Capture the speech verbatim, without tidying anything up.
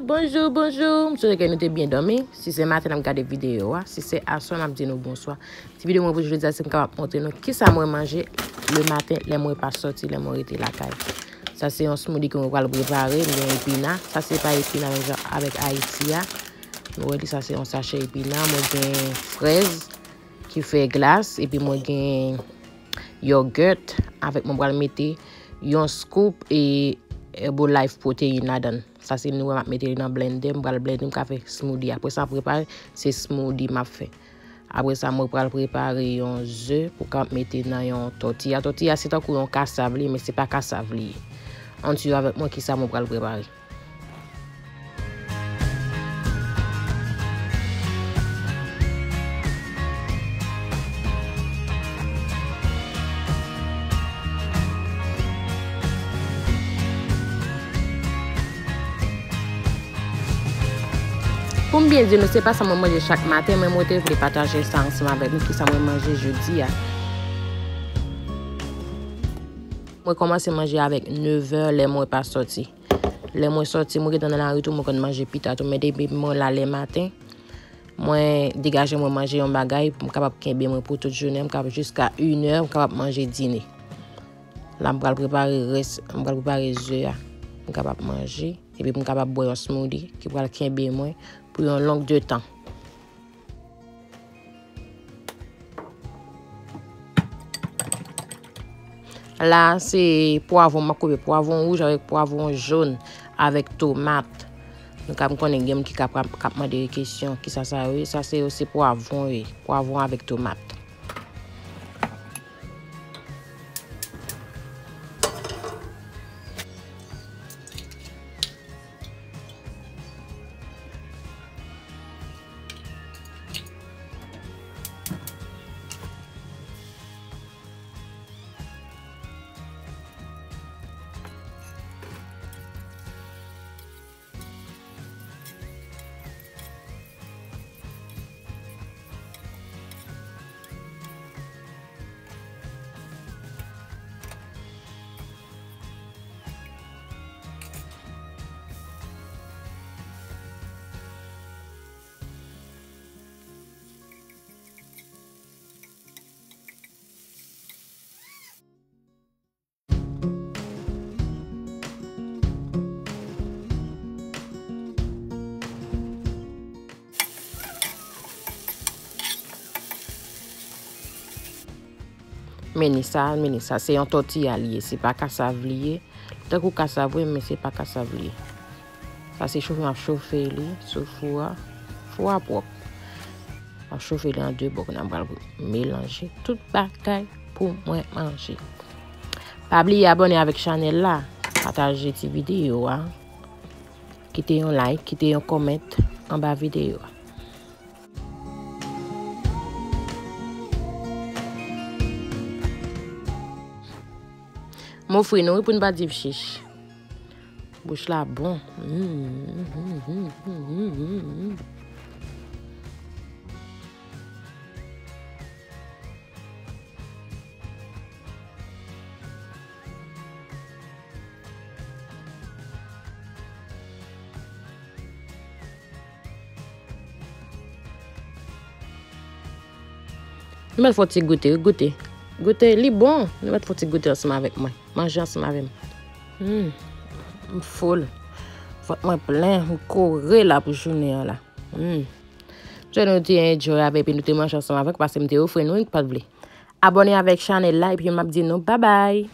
Bonjou, bonjou. M swete ke nou te byen dòmi. Si se maten n ap gade videyo a, si se aswè, m ap di nou bonswa. Ti videyo mwen pou jodi a, se m kapab montre nou kisa mwen manje le maten lè mwen pa sòti, lè mwen rete lakay. Sa se yon smoothie ke mwen pral prepare. M gen epina. Sa se pa epina menm jan avèk Ayiti a. Nou wè li, sa se yon sachè epina. Mwen gen frèz ki fè glas, epi mwen gen yogurt avèk, mwen pral mete yon scoop e Herbalife protein ladan l. Sa se nou wè m ap mete li nan blendè, m pral blende, m ka fè smoothie. Apre sa, m prepare, se smoothie m ap fè. Apre sa, mwen pral prepare yon ze pou kapab mete nan yon tòtiya. Tòtiya se tankou yon kasav li ye, men se pa kasav li ye. Ann swiv avèk mwen kisa mwen pral prepare. Pou m byen di nou, se pa sa mwen manje chak maten, men mwen te vle pataje sa ansanm avèk nou, kisa mwen manje jodi a. Mwen kòmanse manje avèk nevè lè mwen pa sòti. Lè mwen sòti, mwen gentan nan lari tou, mwen konn manje pita tou, men depi mwen la lè maten, mwen degaje mwen manje yon bagay pou m kapab kenbe mwen pou tout jounen, m kapab jiska inè, m kapab manje dine. La, m pral prepare rès, m pral prepare ze a. M kapab manje, epi m kapab bwè yon smoothie ki pral kenbe mwen pou yon long de tan. La, se pwavwon, m ap koupe pwavwon wouj avèk pwavwon jòn avèk tomat. Nou ka, m konnen gen moun ki ka, ka ap mande kesyon, kisa sa yo ye? Sa se yo, se pwavwon yo ye, pwavwon avèk tomat. Men ni sa, men ni sa, se yon tòtiya li ye, se pa kasav li ye. Tankou kasav, wi, men se pa kasav li ye. Sa se chofe, m ap chofe li sou fou a. Fou a pwòp. M ap chofe li an de bò, kounye a m pral melanje tout bagay pou mwen manje. Pa bliye abòne avèk chanèl la, pataje ti videyo a, kite yon like, kite yon comment anba videyo a. M ofri nou, wi, pou n pa di chich. Bouch la bon. Mm, mm, mm. Nou mèt fè yon ti goute, wi, goute. Goute, li bon. Nou mèt fè yon ti goute ansanm avèk mwen. Manje ansanm avè m. Hmm. M full. Vant mwen plen, m kore la pou jounen an la. Hmm. M swete nou te enjoy avè epi nou te manje ansanm avèk, paske m te ofri nou, nou pa t vle. Abòne avèk chanèl la, epi m ap di nou babay.